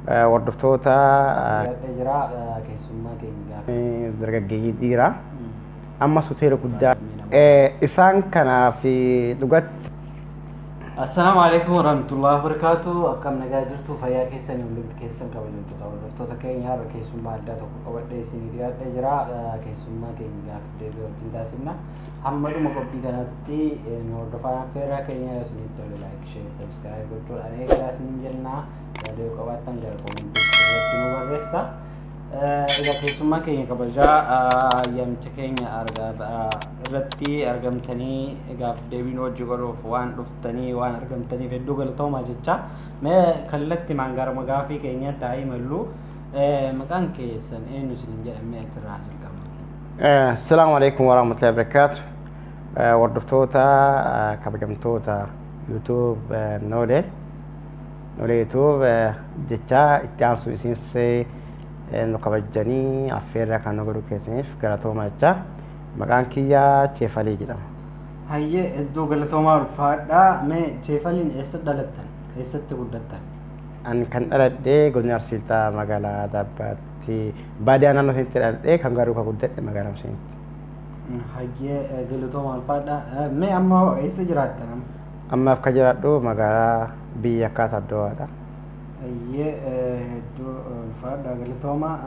Hordoftoota Jira keessummaa keenya gaafa. Dargaggeeyyii dhiiraa ammas hoteela guddaa isaan kanaaf dhugatti. Assalaamu alaikum warahmatullahi wabarakatuh. Akkam nagaa jirtu? Fayyaa keessanii hundumti keessan, kabajamtoota hordoftoota keenya? Har'a keessummaa addaa tokko qabadhee isinii dhiyaadhee jira. Keessummaa keenya gaaffii deebii wajjin taasifna. Hamma dhuma qophii kanatti nu hordofaa. Affeerraa keenya yoo isinitti tole, like, share, subscribe gochuudhaan eegalaa isiniin jenna. Yaada yoo qabaattan gara koomentii irratti nu barreessa. Egaa keessummaa keenya kabajaa, yaamicha keenya irratti argamtanii gaaf deebiin hojii godhuuf waan dhuftanii waan argamtaniif hedduu galatoomaa jecha. Mee kallattii gara gaafii keenyatti haa imallu. Maqaan keessan eenyu isiniin jedhamee, achirraa jalqabnuti. Assalaamu alaikum warahmatullahi wabarakatuh. Hordoftoota kabajamtoota YouTube Noolee Noolee YouTube jecha itti aansu isinis nu kabajanii affeerraa kan nu godhu keessaniif galatooma jecha. Maqaan kiyya Cheefalii jedhama. Hayyee, hedduu galatoomaa, ulfaadhaa. Mee Cheefaliin eessa dhalattan? Eessatti guddattan? Ani kan dhaladhee godina Arsii Lixaa, magaalaa Daabbaatti, baadiyyaa naannoo isinitti dhaladhee, kan garuu kan guddadhe magaalaa isinitti. Hayyee, galatoomaa, ulfaadhaa. Mee amma eessa jiraattan amma? Ammaaf kan jiraadhu magaalaa biyya akkaataa Addowaadha. Hayyee, hedduu ulfaadhaa, galatoomaa.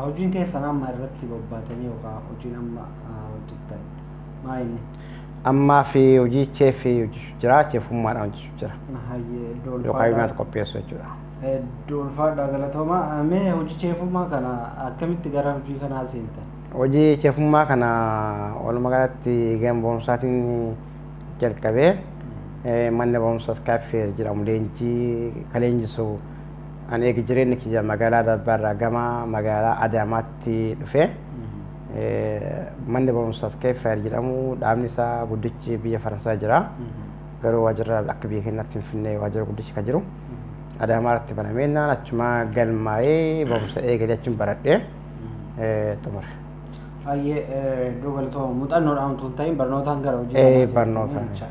Hojiin keessan amma irratti bobbaatanii yookaan hojiin amma hojjettan maa inni? Ammaa fi hojii cheefii hojjechuu jira, cheefummaadhaan hojjechuu jira. Hayyee, hedduu Yookaan ulfaadhaa. Nyaata qopheessu jechuudha. Hedduu ulfaadhaa, galatoomaa. Mee hojii cheefummaa kana akkamitti gara hojii kanaa seentan? Hojii cheefummaa kana walumaa galatti gama barumsaatiin jalqabee, manni barumsaa Iskaaffeer jedhamu leenjii kan leenjisu ani eegi jireenyi kiyya magaalaa Dabbaarraa gama magaalaa Adaamaatti dhufe. Manni barumsaa Iskaaffeer jedhamu dhaabni isaa guddichi biyya Faransaay jira. Garuu waajjira akka biyya keenyaatti Finfinnee waajjira guddichi kan jiru. Adaamaa irratti banameennaan achuma galmaa'ee barumsa eegalee achuun baradhee xumure. Hayyee, hedduu galatooma. Muuxannoodhaan utuu hin ta'in barnootaan gara hojii Eh, kanaa barnootaan. seentanii jecha.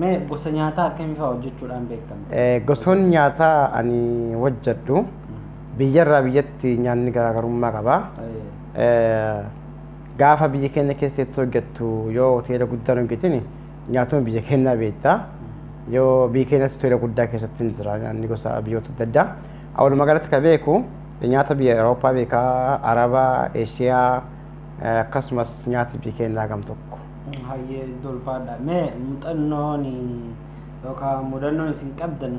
Mee gosa nyaataa akkamii fa'aa hojjechuudhaan beekamte? Gosoonni nyaataa ani hojjedhu biyyarraa biyyatti nyaanni garaagarummaa qaba. Gaafa biyya keenya keessatti hojjettu, yoo hoteela guddaan hojjetin, nyaatuma biyya keenyaa beekta. Yoo biyya keenyatti hoteela guddaa keessatti hin jira nyaanni gosa biyyoota adda addaa. Walumaa galatti kan beeku nyaata biyya Awurooppaa beekaa, Arabaa, Eeshiyaa, akkasumas nyaata biyya keenyaa gam tokko. Hayyee, hedduu ulfaadha. Mee muuxannoon yookaan mudannoon isin qabdan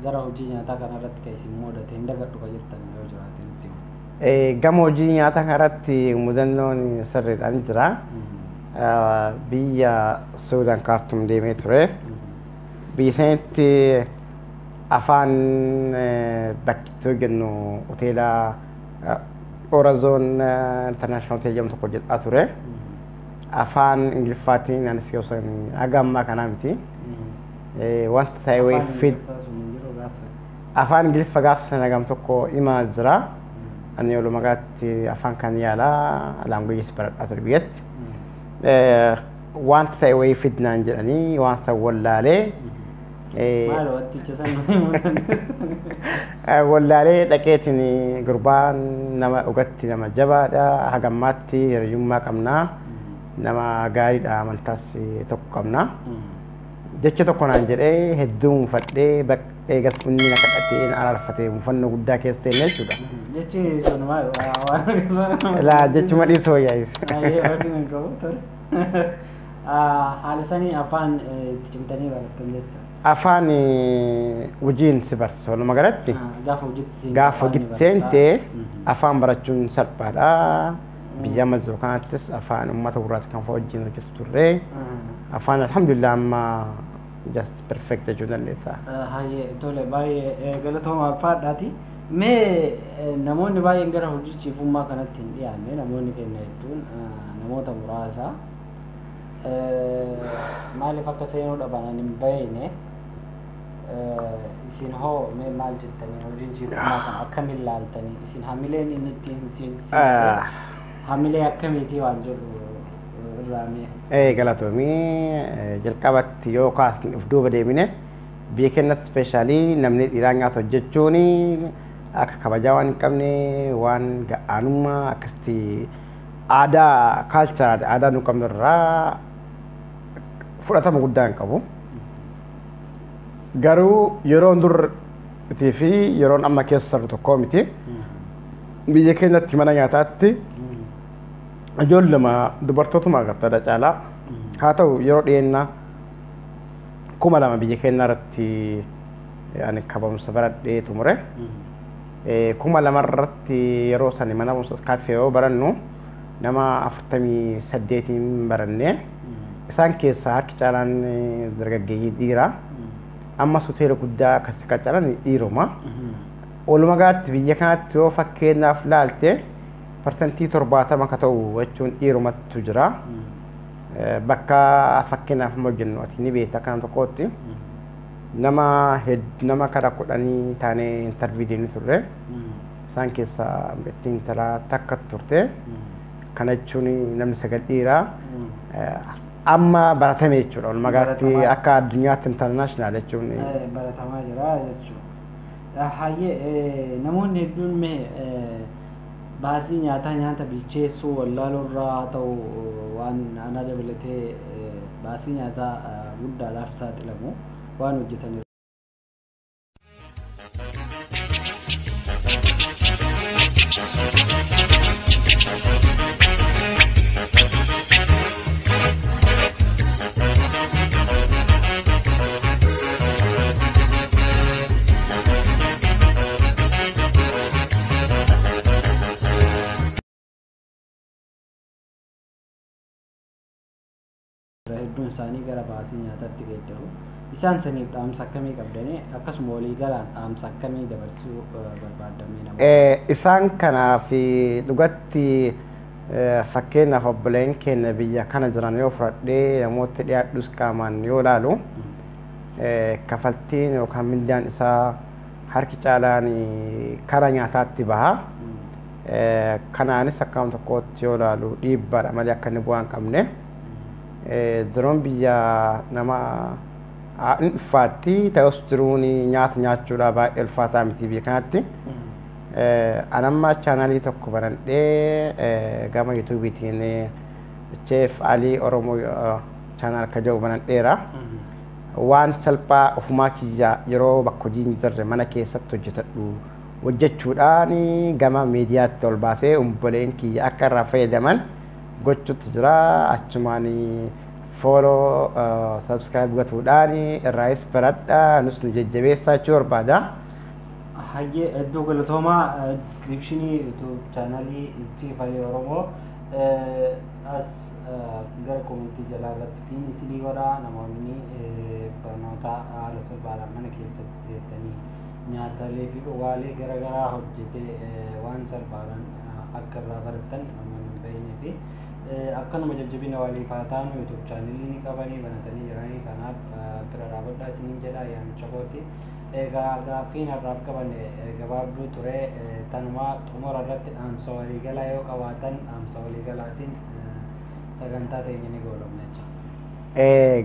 gara hojii nyaataa kanarratti kan isin mudate hin dagadhu kan jettan yoo jiraate nutti hima. Gama hojii nyaataa kanarratti mudannoon sirriidhaan jira. Biyya Suudaan Kaartum deemee ture. Biyya sanitti afaan bakki itti hojjennu hoteela Orazoon International Hotel jedhamu tokko hojjetaa ture. Afaan Ingiliffaatiin anis yoo san haga ammaa kanaa miti. Wanta ta'e wayii Afaan fid Ingiliffaa sun hin jiru gaafsa. Afaan Ingiliffa gaafa sana gam tokko himaa jira. Ani walumaa galatti afaan kan yaalaa languages baradhaa ture biyyatti. Wanta ta'e wayii fidnaan jedhanii waan san wallaalee Maal wanticha san himuu dandeessu? Wallaalee dhaqeetiin, gurbaan nama dhugatti nama jabaadha, hagammaatti hiriyyummaa qabnaa, nama gaariidha, amantaas tokko qabna. Jecha tokko naan jedhee hedduu muufadhee, bakka eegas inni na kadhatee na araarfatee muufannoo guddaa keessa seenne jechuudha. Jechi sun maal waan akkasuma? Laa, jechuma dhiisoo yaa'is. Baay'ee rakkina hin qabu ture. Haala sanii afaan itti cimtanii barattan jecha. Afaan hojiin si barsiisa walumaa galatti. Gaafa hojiitti seente. Gaafa afaan ni hojiitti baratta. seente afaan barachuun salphaadha. Biyya amma jiru kanattis afaan uummata gurraacha kan fa'aa wajjin hojjetu turre. Afaan alhamdulillah amma just perfect jechuu dandeessa. Hayyee, tole, baay'ee galatooma, ulfaadhaati. Mee namoonni baay'een gara hojii cheefummaa kanatti hin dhiyaanne, namoonni keenya hedduun, namoota muraasa. Maaliif akka seenuu dhaban ani hin beekne. Isin hoo mee maal jettanii, hojii cheefummaa kana akkamiin laaltanii, isin hamileen inni ittiin seente hamilee akkamiitii waan jedhu irraa mee. Galatoomii. Jalqabatti yoo kaasni of duuba deemine Biyya keenyatti ispeeshaalii namni dhiiraa nyaata hojjechuun akka kabajaa waan hin qabne, waan ga'aanummaa akkasitti aadaa kaalcharaadha, aadaa nu qabnu irraa fudhatama guddaa hin qabu. Garuu yeroon duriitii fi yeroon amma keessa jirru tokko miti. Biyya keenyatti mana nyaataatti ijoolluma dubartootuma agartadha caalaa. Haa ta'u, yeroo dhiyeennaa 2000 biyya keenya irratti ani kabamsa baradhee xumure. 2000 irratti yeroo sani mana barumsa kaaffee yoo barannu nama 48n baranne. Isaan keessaa harki caalaan dargaggeeyyii dhiiraa. Ammas hoteela guddaa akkasii qacaran dhiiruma. Walumaa galatti biyya kanatti yoo fakkeenyaaf laalte, 70% akka ta'u jechuun dhiirumatu jira. Bakka fakkeenyaaf amma hojjennu ati ni beekta, kana tokkotti nama kara 10 taanee interview deemni turre. Isaan keessaa ittiin intala takka turte. Kana jechuun namni sagal dhiiraa. Amma baratame jechuudha. Walumaa galatti akka addunyaatti international jechuun. Baratamaa jira jechuudha. Hayyee, namoonni hedduun mee baasii nyaataa, nyaata bilcheessuu wallaaluu irraa haa ta'u, waan ana dabalatee baasii nyaataa guddaadhaaf saaxilamu waan hojjetan. Hedduun isaanii gara baasii nyaataatti geeddaru. Isaan saniif dhaamsa akkamii qabdanii, akkasuma walii galaan dhaamsa akkamii dabarsuu barbaadamee nama? Isaan kanaaf dhugatti fakkeenyaaf obboleen keenya biyya kana jiran yoo fudhadhee, namoota dhiyaadhus qaamaan yoo ilaalu, kafaltiin yookaan mindaan isaa harki caalaan kara nyaataatti baha. Kanaanis akkam tokkotti yoo ilaalu dhiibbaadha malee akka inni bu'aa hin qabne. Jiruun biyya nama hin ulfaatti, ta'us jiruun nyaata nyaachuudha baay'ee ulfaataa miti biyya kanatti. Anamma chaanalii tokko banadhee gama yuutuubiitiin Chef Alii Oromoo channel ka jedhu banadheera. Waan salphaa ofumaa kiyya yeroo bakka hojii hin jirre mana keessatti hojjetadhu hojjechuudhaan gama miidiyaatti ol baasee obboleen kiyya akka irraa fayyadaman gochuutti jira. Achumaan follow, subscribe gochuudhaan irraayis baradha, nus nu jajjabeessaa jechuu barbaada. Hayyee, hedduu galatoomaa. Descriptionii YouTube channelii Chief Alii Oromoo as gara commentii jalaa irratti pin isinii godhaa. Namoonni barnoota haala salphaadhaan mana keessatti jettanii nyaatalee fi dhugaalee garaagaraa hojjetee waan salphaadhaan akka irraa barattan namoonni hin beeknee fi akkanuma jajjabina waliif haa taanu. YouTube channelii ni qabanii banatanii jiranii, kanaaf bira dhaabadhaa isiniin jedha yaamicha kooti. Egaa gaaffiin har'aaf qabanne gabaabduu ture tanuma. Xumura irratti dhaamsa waliigalaa yoo qabaatan, dhaamsa waliigalaatiin sagantaa teenya ni goolabna jecha.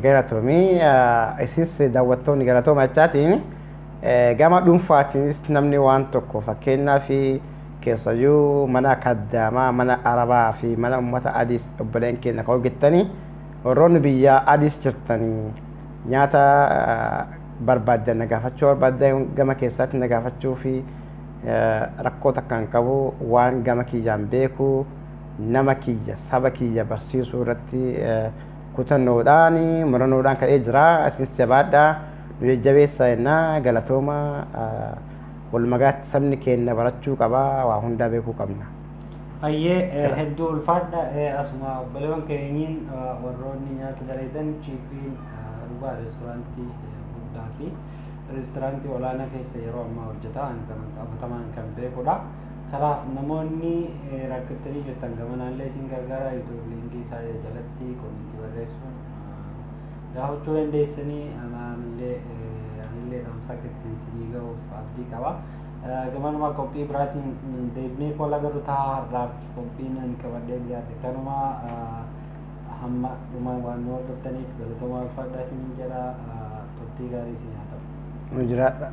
Galatoomii, isinis daawwattoonni galatooma jechaatiin, gama dhuunfaatiinis namni waan tokko fakkeenyaaf keessayyuu mana kaddaamaa, mana arabaa fi mana uummata adiis obboleen keenya kan hojjettanii, warroonni biyya adiis jirtanii nyaata barbaaddan na gaafachuu barbaaddan, gama keessatti na gaafachuu fi rakkoo takka hin qabu. Waan gama kiyyaan beeku nama kiyya, saba kiyya barsiisuu irratti kutannoodhaan, murannoodhaan ka'ee jira. Isinis jabaadhaa, nu jajjabeessaa jennaa. Galatooma. Walumagaatti sabni keenya barachuu qaba, waa hundaa beekuu qabna. Hayyee, hedduu ulfaadha. Asuma obboleewwan keenyiin warroonni nyaata dalagan, Chiefiin dhugaa reesturaantii guddaa fi reesturaantii olaanaa keessa yeroo ammaa hojjeta, ani kan qabatamaan kan beekudha. Kanaaf namoonni rakkattanii jirtan gamanaallee isin gargaara. YouTube linkii isaa jalatti commentii barreessuun gaafachuu dandeessanii, anillee dhaamsa akka ittiin isinii ga'uuf abdii qaba. Gamanuma qophii biraatiin deebinee kola agarru ta'a. Har'aaf qophiin ani qabadhee dhiyaate kanuma. Hamma dhuma waan nu hordoftaniif galatoomaa, ulfaadhaa isiniin jedha. Turtii Turtii gaarii isin haa ta'u. Nu jiraadha.